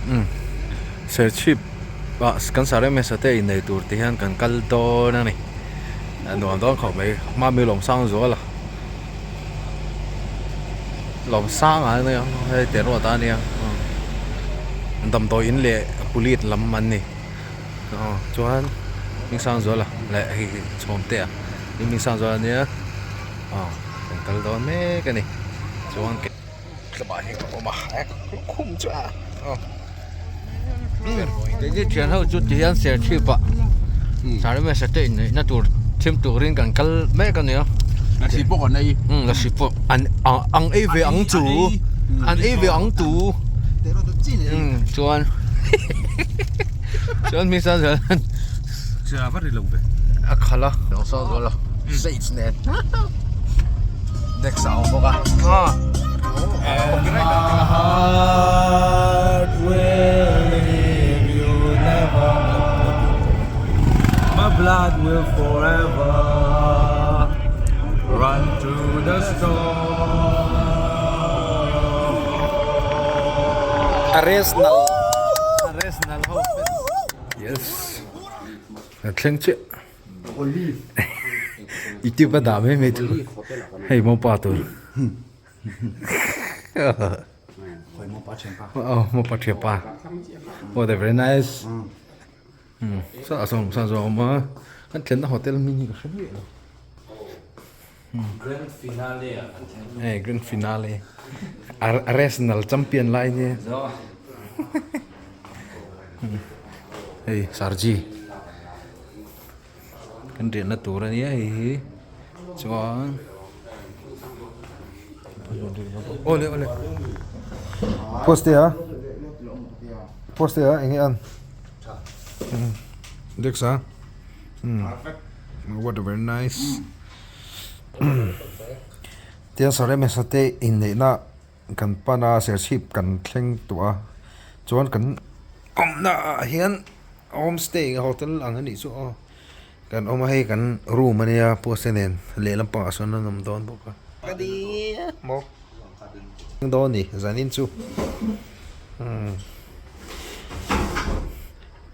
Umm Serchhip ah kan sar em em sateh innei tur ti hian kan kal dawn a ni a nuam dawn khawp mai hma mi lawm sang zual a lawm sang ah ania hei te ruat a nia damdawi in leh pulit lam an ni aw chuan Hmingsangzuala leh hei chhawmte ah Hmingsangzuala ania aw kan kal dawn mek a ni chuan tlawmah hian ka awm a khum chu a aw keini thian ho chu tihian serchhip ah sareme sate inneihna tur thim turin kan kal mek a nia lasi pawh kan ei umm lasi pawh an ang ei ve ang chu an ei ve ang tu umm chuan chuan mi san chuan chhia va ri lo ve a khalh a lo sawn zual a shades nen desk a awm bawk a My blood will forever run through the storm Arsenal Arsenal ho yes a thleng chiah youtube a dah mai mai chu hei mopa tur oh mopa thianpa oh they very nice sa sawm sa zawm a kan thlenna hotel hming hi ka hre miah lo Grand finale ah kan thleng. Hei grand finale Arsenal champion lai nia. Hei Sarji kan riahna tur a nia hei hi chuan awle awle post te a post te a eng nge an desk a what a very nice tiang saremesa te inneihna kan pan a serchhip kan thleng tawh a chuan kan awmna ah hian homestay hotel ang anih chu aw kan awm a hei kan room ania post te nen lehlam pangah sawn an awm dawn bawk a maw dawn a ni zanin chu umm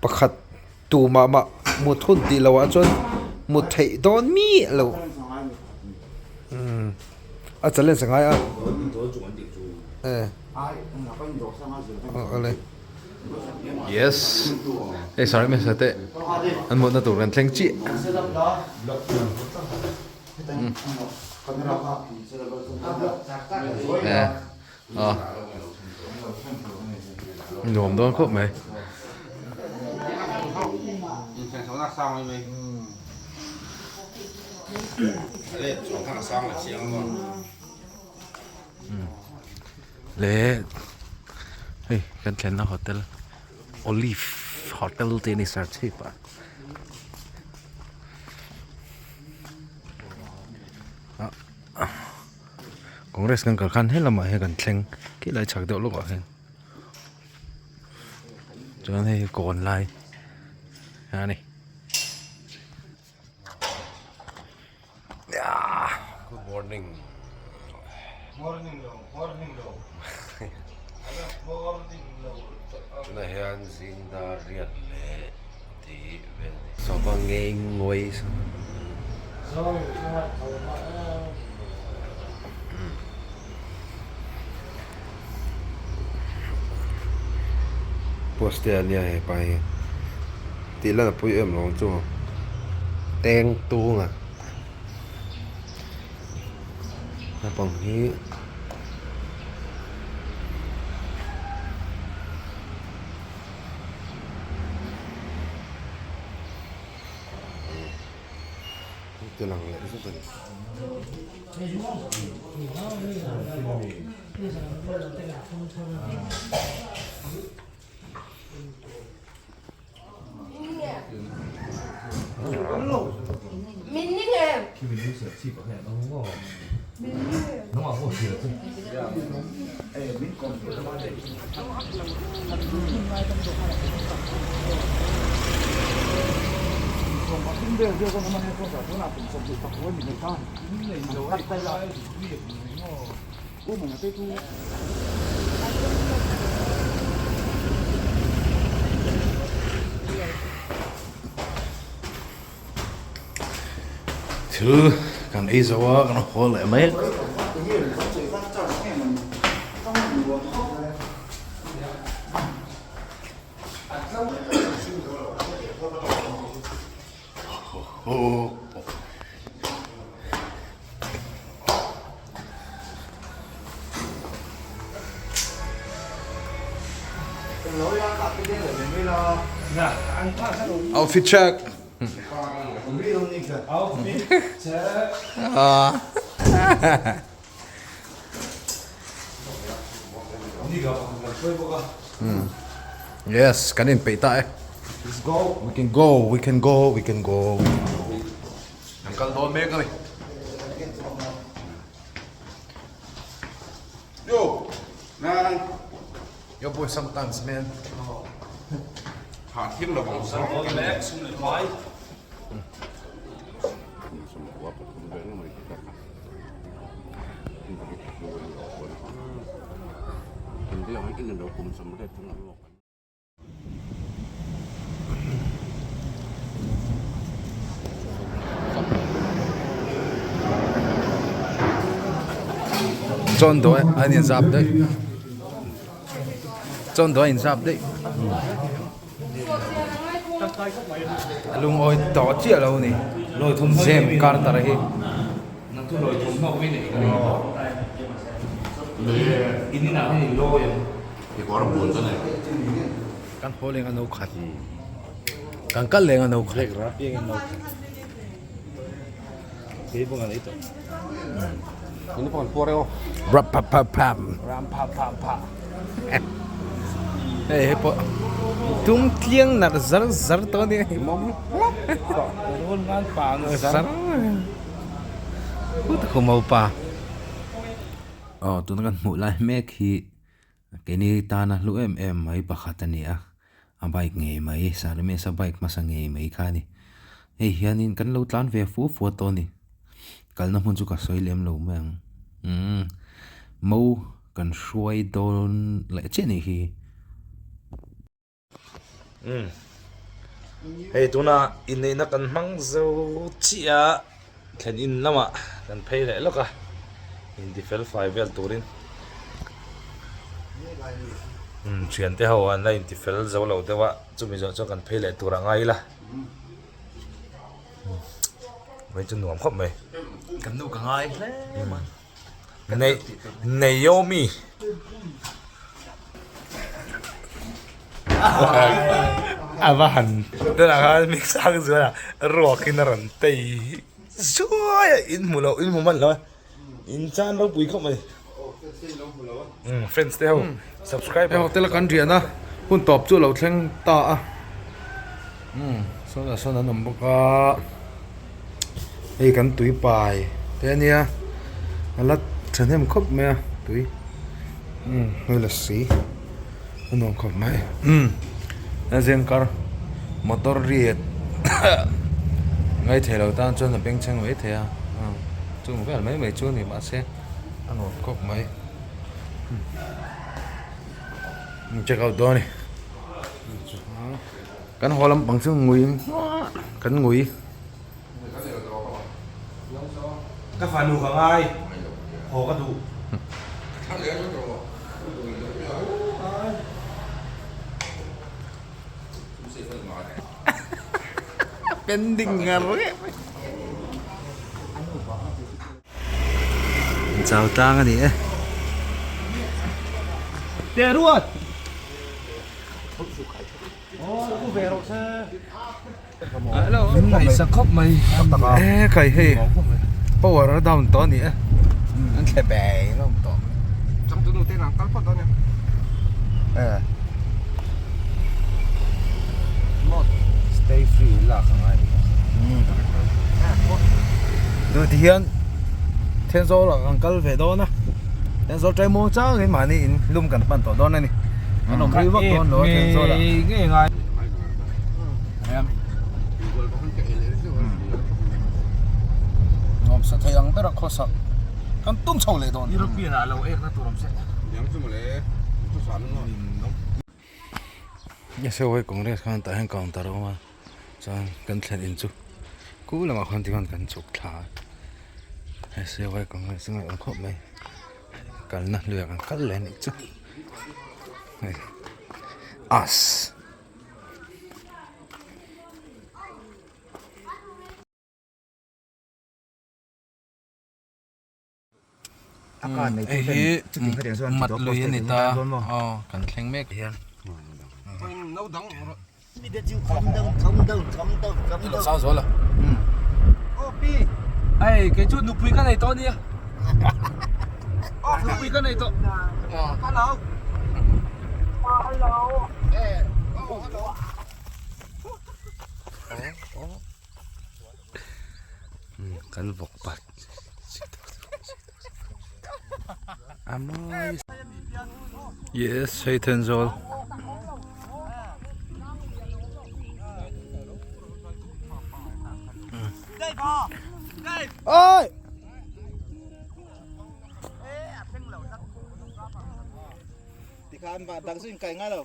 pakhat Tu mah mah mut hun tih loh ah chuan mut theih dawn miah lo umm a challenge a ngai a eh awle yes hei sir hmasa te an mutna tur kan thleng chiah eh a nuam dawn khawp mai. Le hei kan thlenna hotel Olive hotel tih a ni serchhip ah. Congress kan kal khan helamah hian kan thleng khi lai chhak deuh lawkah hian chuan hei hi kawn lai a ni good morning tunah hian zing dar riat leh tih vel a ni sawpa ngei ngawi. Post te ania hepa hi tih lan a pui em lo ang chu teng tung a naupang hi. Te lang leh zet a ni. Thil kan ei zo a kan haw leh mai. Outfit check. Outfit check. Yes, kan in peih ta e. Let's go. We can go, we can go, we can go. Kan kal dawn mek a ni. Yo, man. Yo boy sometimes man. Hah thil lo vang Kal dawn mek sum leh hmai. Chuan dawi a inzap daih chuan dawi a inzap daih a lungawi tawh chiah lo a ni Zem Carter hi. Kan haw leng a no khat kan kal leng a no khat rap pa pa pam hei hei pawh tum tliang nar zar zar tawh a nia zar pa aw tuna kan hmuh lai mek hi. Keini tana hlu em em mai pakhat a ni a, a bike ngei mai, Sarmesa bike hmasa ngei mai kha a ni. Hei hianin kan lo tlan ve fua fua tawh a ni. Kalna hmun chu ka sawi lem lo mai ang. Umm mo kan hruai dawn leh chiah a nih hi. Umm hei tuna inneihna kan hmang zo chiah a thlen in lamah kan phei leh lawk a inti fel fai vel turin umm thiante ho an la inti fel zo lo deuh a chumi zawh chuan kan phei leh tur a ngai ila mai chu nuam khawp mai. Kan nu ka ngai hle mai. Naomi. A va han tunah khan mix ang zual a ruak in a rawn tei zuai a in hmu loh in hmu hman lo a in chan ropui khawp mai umm friends te ho subscribe hei hotel a kan rian a hun tawp chu a lo thleng ta a umm sawn ah sawn an awm bawk a. Hei kan tui pai te ania a la thahnem khawp mai a tui umm hei lassi a nuam khawp mai umm a zeng kar motor riat ngaithei lo tan chuan a bengchheng mai thei a chung vel mai mai chu a ni mahse a nuam khawp mai umm check out dawn a ni kan haw lampang chu ngui kan ngui. Ka fanu ka ngai haw ka duh. Pending ngar rep mai. Chau tlang a ni e. Te ruat. Min ngaihsak khawp mai e khai hei power a down tawh a ni e an thle beng a awm tawh e stay free lak a ngai duh ti hian Thenzawl ah kan kal ve dawn a Thenzawl taimu changin mahni in lum kan pan tawh dawn a ni kan awm rei vak dawn lo a Thenzawl ah. Nuamsa thei ang ber a khawsak kan tum chho leh dawn. European ah lo ek na tur awm se. Nge se hei Congress khan tah hian counter a awm a chuan kan thlen in chu. Khu lamah khuan tikhan kan chhuk thla a hei siwai congress chu ngaih awm khawp mai kalna hluiah kan kal leh a nih chu hei as. Hei hi mat lui a ni ta aw kan thleng mek hian. Hei kei chu nupui ka nei tawh a nia nupui ka nei tawh hello Kan vawk pat a mawi yes hei Thenzawl oi Tikhan va dang chu in kai ngai lo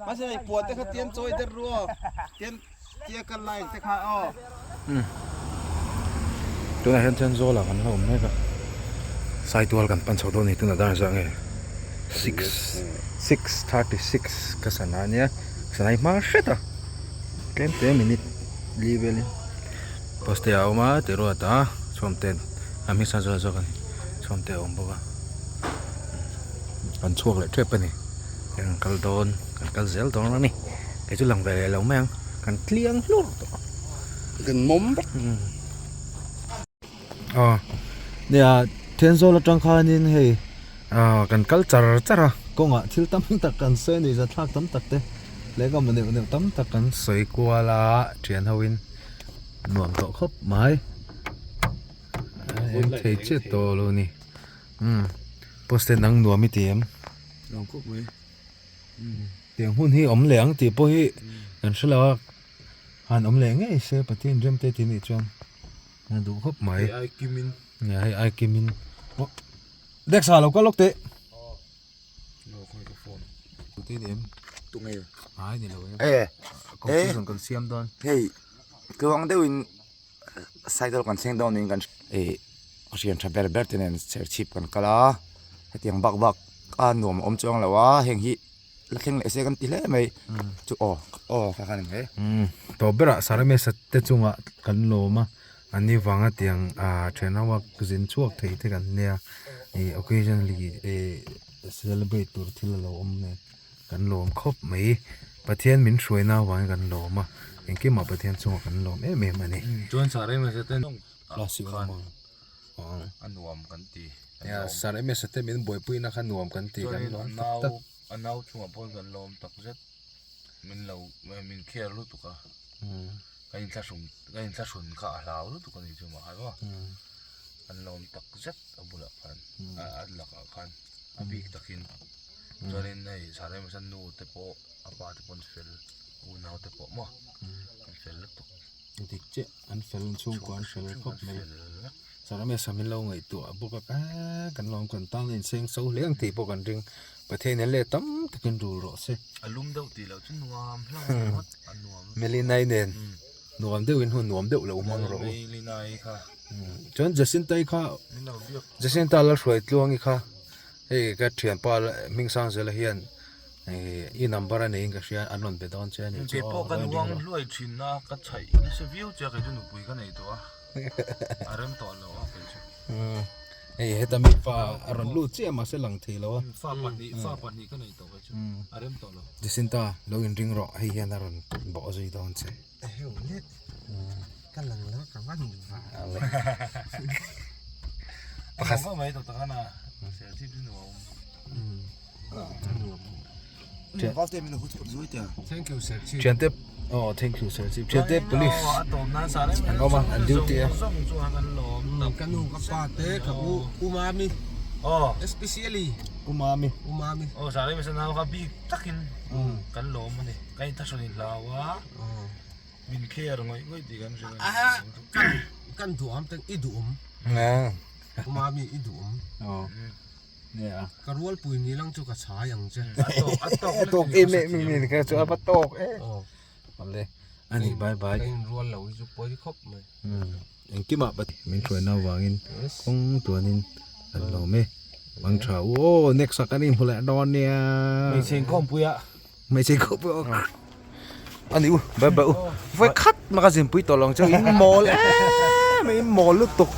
mahse hei puan te kha tian chawi der ru aw tian tia kal lai te kha aw. Tunah hian Thenzawl ah kan la awm mek a Saitual kan pan chho dawn a ni tunah dar zah nge 6:36 ka sana ania sana hi hma hret a tlem te minute li velin poste a awm a ti ruat a chhuamte a hming sang zawk zawk a ni chhuamte a awm bawk a. Kan chhuak leh tep a ni kan kal dawn kan kal zel dawn a ni kei chu lang ve leh lo mai ang kan tliang hlur tawh kan mawm vek aw nia Thenzawl atang khanin hei ah kan kal char char a kawngah thil tam tak kan sawi a ni zathlak tam tak te leh ka neuh neuh tam tak kan sawi kual a thian ho in nuam tawh khawp mai a eng thei chiah tawh lo a ni. Umm post te nang nuam i ti em? Nuam khawp mai. Tiang hun hi awm leh ang tih pawh hi kan hre lo a, han awm leh ngei se Pathian rem te tih nih chuan a duh khawp mai. Hei ai kimin. Nia hei ai kimin. Aw Dexa lo kal lawk teh. Lo khawi ka phone. Tute ni em? Tunge? Ai ni lo e. Eh. Conclusion kan siam dawn. Hei tluang deuhin cycle kan thleng dawn niin kan ih rian tha ber ber te nen serchhip kan kal a hetiang bak bak a nuam a awm chuang lo a heng hi la thleng leh se kan ti hle mai chu aw aw kha khan eng hle. Tawp berah Saramesa te chungah kan lawm a an ni vanga tiang ah thian ho a zin chhuak thei te kan nia ih occasionally ih celebrate tur thil a lo awm nen. Kan lawm khawp mai. Pathian min hruaina avangin kan lawm a, engkimah Pathian chungah kan lawm em em a ni. Chuan Sir Emesa te khan a nuam kan ti. Nia, Sir Emesa te min buaipuina kha nuam kan ti, kan lawm tak tak. A nau chungah pawh kan lawm tak zet. Min lo, min care lutuk a. Ka inthlahrun, ka inthlahrun kha a hlau lutuk a ni chu mah khan maw. Kan lawm tak zet a bulah khan, a lakah khan a bik takin. Chuanin hei Saremsa nu te pawh a pa te pawh an fel unau te pawh maw an fel lutuk. Dik chiah an fel an chhungkua an fel khawp mai. Saremsa min lo ngaihtuah bawk a kan lawm kan tan a inseng so hle ang tih pawh kan ring. Pathian in let tam takin rul rawh se. A lum deuh tih loh chu nuam hlauh ringawt a nuam. Melinai nen nuam deuhin hun nuam deuh lo hmang rawh u. Melinai kha. Chuan Jacinta-i kha Jacinta Lalhruaitluangi kha Hei ka thianpa Hmingsangzela hian i number a neiin ka hria an rawn be dawn che a nih chu Kei pawh ka nuang hluai thin a ka chhaih nasa viau che a kei chu nupui ka nei tawh a a rem tawh lo a kei chu. Hei heta mi fa a rawn lut chiah mahse lang thei lo a. Fa pahnih fa pahnih ka nei tawh kei chu a rem tawh lo. Jacinta lo inring rawh hei hian a rawn bawh zui dawn che. Eheu let ka lang lo ka va ni va. Pakhat va mai tawh takana serchhip chu nuam. Thank you serchhip. Thiante oh thank you serchhip. Thiante police an awm a an duty a. Ka nu ka pa te ka u umami. Oh especially umami. Umami. Oh sare mi sanau ka bik takin kan lawm ani. Ka in thahrun in hlau a. Min clear ngawih ngawih tih kan hria. Aha kan kan duham teng i duhawm. Umami i duhawm. Aw. Nia. Ka rualpui ni lang chu ka chhai ang che. A tawk a tawk A tawk em em em ka chu a va tawk e. Aw. Awle. Ani bye bye. Kan inrual lo hi chu pawi khawp mai. Engkimah min hruaina avangin kawng tuanin kan lawm e. Mang tha u aw next ah kan inhmu leh dawn nia. Hmeichhe inkhawmpui ah. Hmeichhe inkhawmpui aw. Ani u bye bye u. Vawi khat mah ka zinpui tawh lo ang che u in mawl em in mawl lutuk.